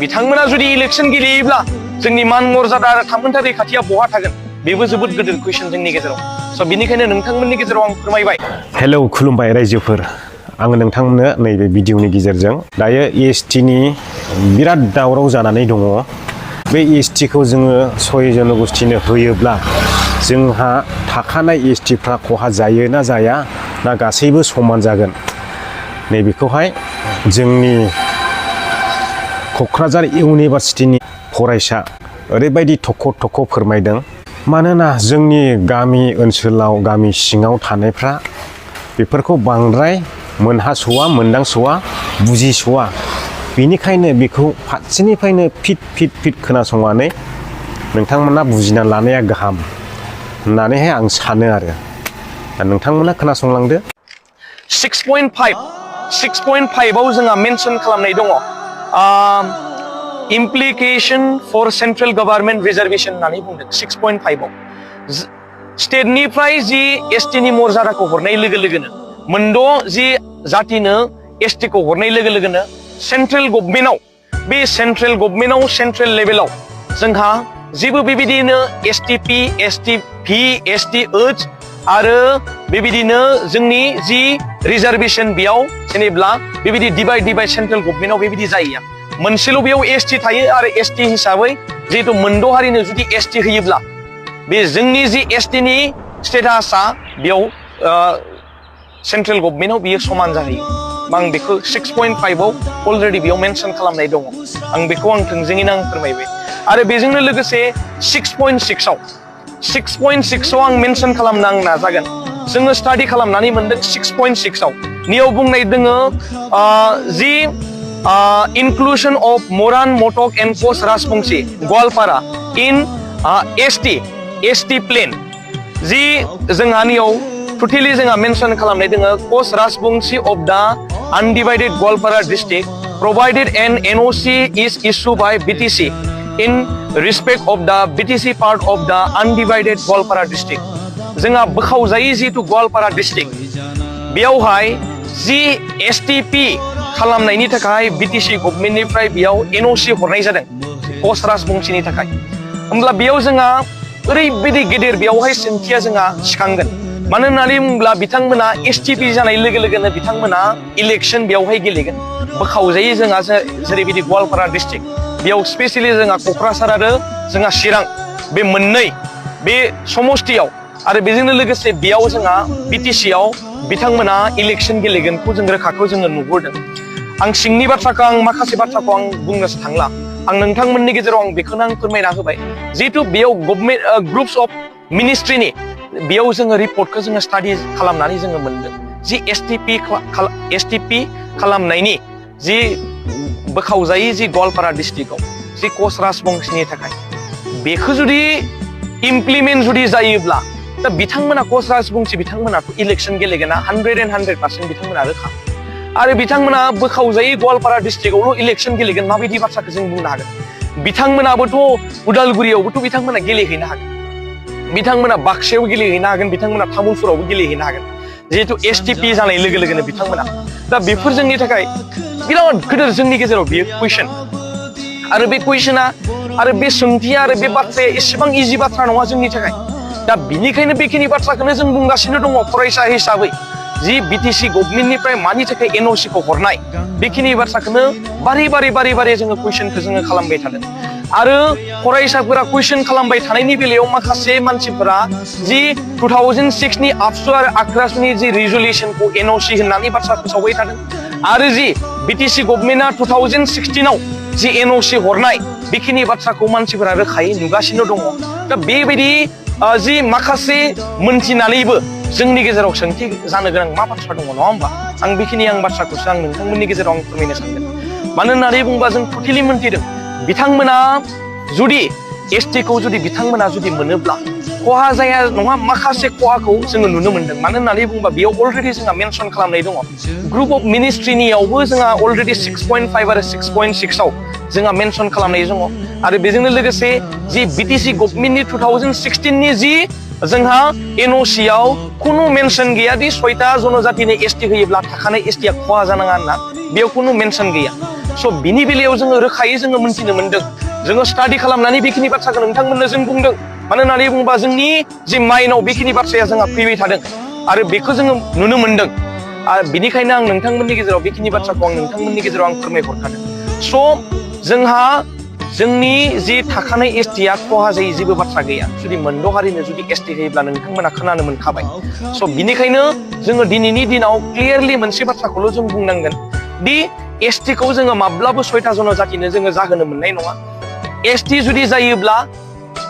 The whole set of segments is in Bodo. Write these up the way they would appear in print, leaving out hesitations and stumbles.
बिथांमोना जुदि इलेक्शन गेलेयोब्ला जोंनि मान मर्यादा आरो थामोनथा रैखाथिया बहा थागोन बेबो जोबोद गिदिर कुइसन जोंनि गेजेराव स' बिनिखायनो नोंथांमोननि गेजेराव आं फोरमायबाय हेलौ खुलुमबाय रायजोफोर आङो नोंथांमोननो नैबे भिडिअनि गेजेरजों दायो एसटिनि बिराद दावराव जानानै दङ बे एसटिखौ जोङो 6 जनगोष्ठीनो होयोब्ला जोंहा थाखानाय एसटिफ्रा खहा जायो ना जाया ना गासैबो समान जागोन नैबेखौहाय जोंनि क'क्राझार इउनिभारसिटिनि फरायसा ओरैबायदि थख' फोरमायदों मानोना जोंनि गामि ओनसोलाव गामि सिङाव थानायफ्रा बेफोरखौ बांद्राय मोनहास'वा मोनदांस'वा बुजिस'वा बेनिखायनो बेखौ फारसेनिफ्रायनो फिट खोनासंनानै नोंथांमोना बुजिना लानाया गाहाम होननानैहाय आं सानो आरो दा नोंथांमोना खोनासंलांदो 6.5 आव जोंहा मेनसन खालामनाय दङ implication for central government reservation होननानै बुंदों 6.5 आव स्टेटनिफ्राय जि एसटिनि मर्यादाखौ हरनाय लोगो लोगोनो मोनद' जि जातिनो एसटिखौ हरनाय लोगो लोगोनो सेन्ट्रेल गभर्नमेन्टआव बे सेन्ट्रेल गभर्नमेन्टआव सेन्ट्रेल लेभेलाव जोंहा जेबो बेबायदिनो एसटिपि एसटिभि एसटि ओच आरो बेबायदिनो जोंनि जि रिजार्भेसन बेयाव जेनेब्ला बेबायदि डिभाइड सेन्ट्रेल गभर्नमेन्टआव बेबायदि जायो मोनसेल' बेयाव एसटि थायो आरो एसटि हिसाबै जिहेतु मोनद' हारिनो जुदि एसटि होयोब्ला बे जोंनि जि एसटिनि स्टेटासा बेयाव सेन्ट्रेल गभर्नमेन्टआव बियो समान जाहैयो आं बेखौ 6.5 आव अलरेडि बेयाव मेनसन खालामनाय दङ आं बेखौ थोंजोङैनो फोरमायबाय आरो बेजोंनो लोगोसे 6.6 आव आं मेनसन खालामनो नाजागोन जोङो स्टाडि खालामनानै मोनदों 6.6 आव नियाव बुंनाय दोङो जि inclusion of Moran, Motok and Kos Rajbongsi Gwalpara in ST plane जि जोंहा नियाव टोटेलि जोंहा मेनसन खालामनाय दोङो Kos Rajbongsi of the undivided Gwalpara district provided an NOC is issued by BTC in respect of the BTC part of the undivided Gwalpara district जोंहा बोखावजायै जितु Gwalpara district बेयावहाय जि STP खालामनायनि थाखाय बिटिसि गभर्नमेन्टनिफ्राय बेयाव एनअसि हरनाय जादों कस राजबंसिनि थाखाय होमब्ला बेयाव जोंहा ओरैबायदि गेदेर बेयावहाय सोंथिया जोंहा सिखांगोन मानो होननानै बुङोब्ला बिथांमोना एसटिपि जानाय लोगो लोगोनो बिथांमोना इलेक्सन बेयावहाय गेलेगोन बोखावजायो जोंहा जेरैबायदि गवालपारा डिस्ट्रिक्ट बेयाव स्पेसियेलि जोंहा क'क्राझार आरो जोंहा चिरां बे मोननै बे समस्तियाव आरो बेजोंनो लोगोसे बेयाव जोंहा बिटिसियाव बिथांमोना इलेक्सन गेलेगोनखौ जों रोखाखौ जोङो नुहुरदों आं सिंनि बाथ्राखौ माखासे बाथ्राखौ बुंनो थांला आं नोंथांमोननि गेजेराव बेखौनो फोरमायना होबाय जिहेतु बेयाव गभर्नमेन्ट ग्रुप्स अफ मिनिस्ट्रिनि बेयाव जोङो रिपर्टखौ जोङो स्टाडि खालामनानै जोङो मोनदों जि एसटिपि खालामनायनि जि बोखावजायै जि गवालपारा डिस्ट्रिक्टआव जि कस राजबंसिनि थाखाय बेखौ जुदि इमप्लिमेन्ट जुदि जायोब्ला दा बिथांमोना कस राजबंसि बिथांमोनाथ' इलेक्सन गेलेगोना 100% बिथांमोना रोखा आरो बिथांमोना बोखावजायै गवालपारा डिस्ट्रिक्टआवल' इलेक्सन गेलेगोन माबायदि बाथ्राखौ जों बुंनो हागोन बिथांमोनाबोथ' उदालगुरियावबोथ' बिथांमोना गेलेहैनो हागोन बिथांमोना बाक्सायाव गेलेहैनो हागोन बिथांमोना तामुलपुरावबो गेलेहैनो हागोन जिहेतु एसटिपि जानाय लोगो लोगोनो बिथांमोना दा बेफोर जोंनि थाखाय बिराद गिदिर जोंनि गेजेराव बेयो कुइसन आरो बे कुइसना आरो बे सोंथिया आरो बे बाथ्राया एसेबां इजि बाथ्रा नङा जोंनि थाखाय दा बिनिखायनो बेखिनि बाथ्राखौनो जों बुंगासिनो दङ फरायसा हिसाबै जि बिटिसि गभर्नमेन्टनिफ्राय मानि थाखाय एनअसिखौ हरनाय बेखिनि बाथ्राखौनो बारे जोङो कुइसनखौ जोङो खालामबाय थादों आरो फरायसाफोरा कुइसन खालामबाय थानायनि बेलायाव माखासे मानसिफोरा जि 2006 नि आबसु आरो आक्रासनि जि रिजलिउसनखौ एनअसि होननानै बाथ्रा फोसावबाय थादों आरो जि बिटिसि गभर्नमेन्टआ 2016 आव जि एनअसि हरनाय बेखिनि बाथ्राखौ मानसिफोरा रोखायै नुगासिनो दङ दा बेबायदि जि माखासे मोनथिनानैबो जोंनि गेजेराव सोंथि जानो गोनां मा बाथ्रा दङ नङा होमबा आं बेखिनि बाथ्राखौसो नोंथांमोननि गेजेराव फोरमायनो सानदों मानो होननानै बुङोबा जों टटेलि मोनथिदों बिथांमोना जुदि एसटिखौ जुदि बिथांमोना जुदि मोनोब्ला खहा जाया नङा माखासे खहाखौ जोङो नुनो मोनदों मानो होननानै बुङोबा बेयाव अलरेडि जोंहा मेनसन खालामनाय दङ ग्रुप अफ मिनिस्ट्रिनियावबो जोंहा अलरेडि 6.5 आरो 6.6 आव जोंहा मेनसन खालामनाय दङ आरो बेजोंनो लोगोसे जि बिटिसि गभर्नमेन्टनि 2016 नि जि जोंहा एनअसियाव खुनु मेनसन गैया दि 6टा जनजातिनि एसटि होयोब्ला थाखानाय एसटिया खहा जानाङा होनना बेयाव खुनु मेनसन गैया स' बिनि बेलायाव जोङो रोखायै जोङो मोनथिनो मोनदों जोङो स्टाडि खालामनानै बेखिनि बाथ्राखौ नोंथांमोननो जों बुंदों मानो होननानै बुङोबा जोंनि जि माइन्डआव बेखिनि बाथ्राया जोंहा फैबाय थादों आरो बेखौ जोङो नुनो मोनदों आरो बिनिखायनो आं नोंथांमोननि गेजेराव बेखिनि बाथ्राखौ आं नोंथांमोननि गेजेराव आं फोरमायहरखादों स' जोंहा जोंनि जि थाखानाय एसटिया खहा जायै जेबो बाथ्रा गैया जुदि मोनद' हारिनो जुदि एसटि होयोब्ला नोंथांमोना खोनानो मोनखाबाय स' बिनिखायनो जोङो दिनैनि दिनाव क्लियारलि मोनसे बाथ्राखौल' जों बुंनांगोन दि एसटिखौ जोङो माब्लाबो 6था जनजातिनो जोङो जाहोनो मोननाय नङा एसटि जुदि जायोब्ला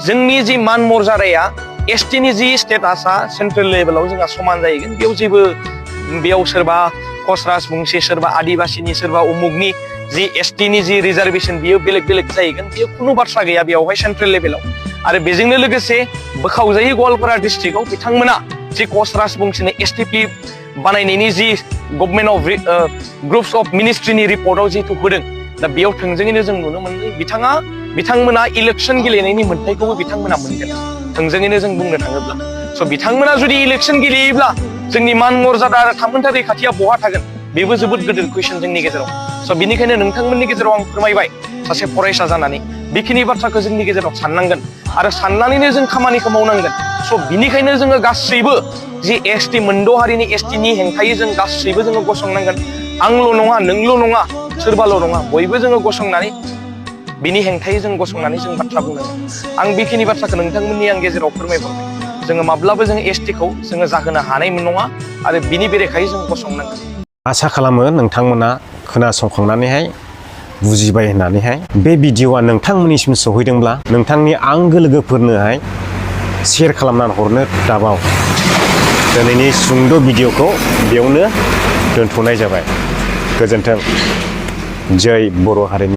जोंनि जि मान मर्यादाया एसटिनि जि स्टेटासा सेन्ट्रेल लेभेलाव जोंहा समान जाहैगोन बेयाव सोरबा कस राजबंसि सोरबा आदिबासिनि सोरबा उमुगनि जि एसटिनि जि रिजार्भेसन बियो बेलेग बेलेग जाहैगोन बेयो खुनु बाथ्रा गैया बेयावहाय सेन्ट्रेल लेभेलाव आरो बेजोंनो लोगोसे बोखावजायै गवालपारा डिस्ट्रिक्टआव बिथांमोना जि कस राजबंसिनि एसटिपि बानायनायनि जि गभर्नमेन्ट अफ ग्रुप्स अफ मिनिस्ट्रिनि रिपर्टआव जिहेतु होदों दा बेयाव थोंजोङैनो जों नुनो मोनदों बिथांमोना इलेक्सन गेलेनायनि मोन्थायखौबो बिथांमोना मोनगोन थोंजोङैनो जों बुंनो थाङोब्ला स' बिथांमोना जुदि इलेक्सन गेलेयोब्ला जोंनि मान मर्यादा आरो थामोनथा रैखाथिया बहा थागोन बेबो जोबोद गिदिर कुइसन जोंनि गेजेराव स' बिनिखायनो नोंथांमोननि गेजेराव आं फोरमायबाय सासे फरायसा जानानै बेखिनि बाथ्राखौ जोंनि गेजेराव साननांगोन आरो साननानैनो जों खामानिखौ मावनांगोन स' बिनिखायनो जोङो गासैबो जि एसटि मोनद' हारिनि एसटिनि हेंथायै जों गासैबो जोङो गसंनांगोन आंल' नङा नोंल' नङा सोरबाल' नङा बयबो जोङो गसंनानै बिनि हेंथायै जों गसंनानै जों बाथ्रा बुंनांगोन आं बेखिनि बाथ्राखौ नोंथांमोननि आं गेजेराव फोरमायहरबाय जोङो माब्लाबो जोङो एसटिखौ जोङो जाहोनो हानाय नङा आरो बिनि बेरेखायै जों गसंनांगोन आसा खालामो नोंथांमोना खोनासंखांनानैहाय बुजिबाय होननानैहाय बे भिडिअआ नोंथांमोननिसिम सहैदोंब्ला नोंथांनि आंगो लोगोफोरनोहाय शेयार खालामनानै हरनो दाबाव दिनैनि सुंद' भिडिअखौ बेयावनो दोनथ'नाय जाबाय गोजोन्थों जय बर' हारिनि